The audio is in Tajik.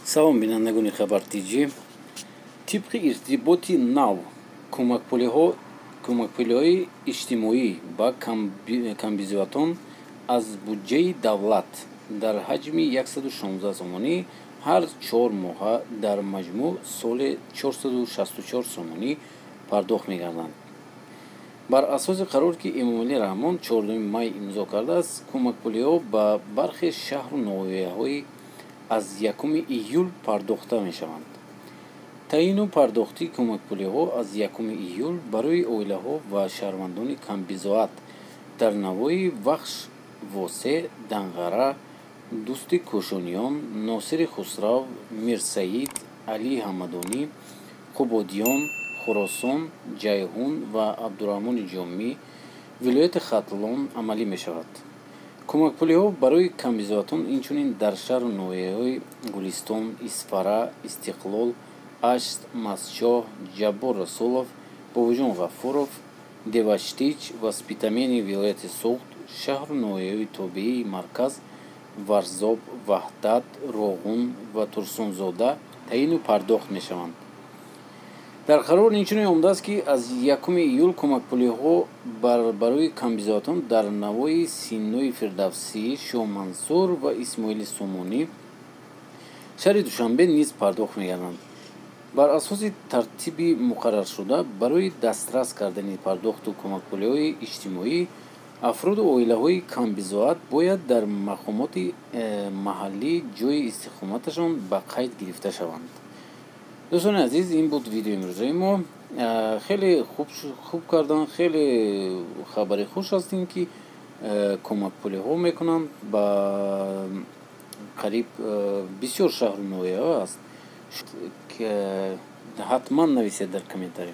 Салом, бинандагони Хабар Тҷ. Тибқи иртиботи нав, кӯмакпулиҳои иҷтимоӣ ба камбизоатон аз буҷаи давлат дар ҳаҷми 116 сомонӣ ҳар 4 моҳа, дар маҷмӯъ соле 464 сомонӣ пардохт мегарданд. Бар асоси қарор, ки Эмомалӣ Раҳмон 4 май имзо кардааст, кӯмакпулиҳо ба бархе шаҳру ноҳияҳои аз 1 июл пардохта мешаванд. Таъину пардохти кӯмакпулиҳо аз 1 июл барои оилаҳо ва шаҳрвандони камбизоат дар навои Вахш, Восе, Данғара, Дӯсти Кӯшониён, Носири Хусрав, Мирсаид Алӣ Ҳамадонӣ, Қубодиён, Хуросон, Ҷайҳун ва Абдураҳмони Ҷомӣ, вилояти Хатлон амалӣ мешавад. Кӯмакпулиҳо барои камбизоатон инчунин дар шаҳру ноҳияҳои Гулистон, Исфара, Истиқлол, Ашт, Мастчоҳ, Ҷаббор Расулов, Бобоҷон Ғафуров, Деваштич ва Спитамени вилояти Суғд, шаҳру ноҳияҳои тобеии марказ Варзоб, Ваҳдат, Роғун ва Турсунзода таъину пардохт мешаванд. Дар қарор инчунин омадааст, ки аз 1 июл кӯмакпулиҳо барои камбизоатон дар навои Синои Фирдавсӣ, Шоҳмансур ва Исмоили Сомонӣ, шаҳри Душанбе низ пардохт мегарданд. Бар асоси тартиби муқарраршуда, барои дастрас кардани пардохту кӯмакпулиҳои иҷтимоӣ афроду оилаҳои камбизоат бояд дар мақомоти маҳаллӣ ҷойи истиқоматашон ба қайд гирифта шаванд. Дӯстони азиз, ин буд видеои имрӯзаи мо. Хеле хуб кардан, хеле хабари хуш аст ин, ки кӯмакпулиҳо мекунанд ба қариб бисёр шаҳру ноҳияҳо аст. Ҳатман нависед дар комментария.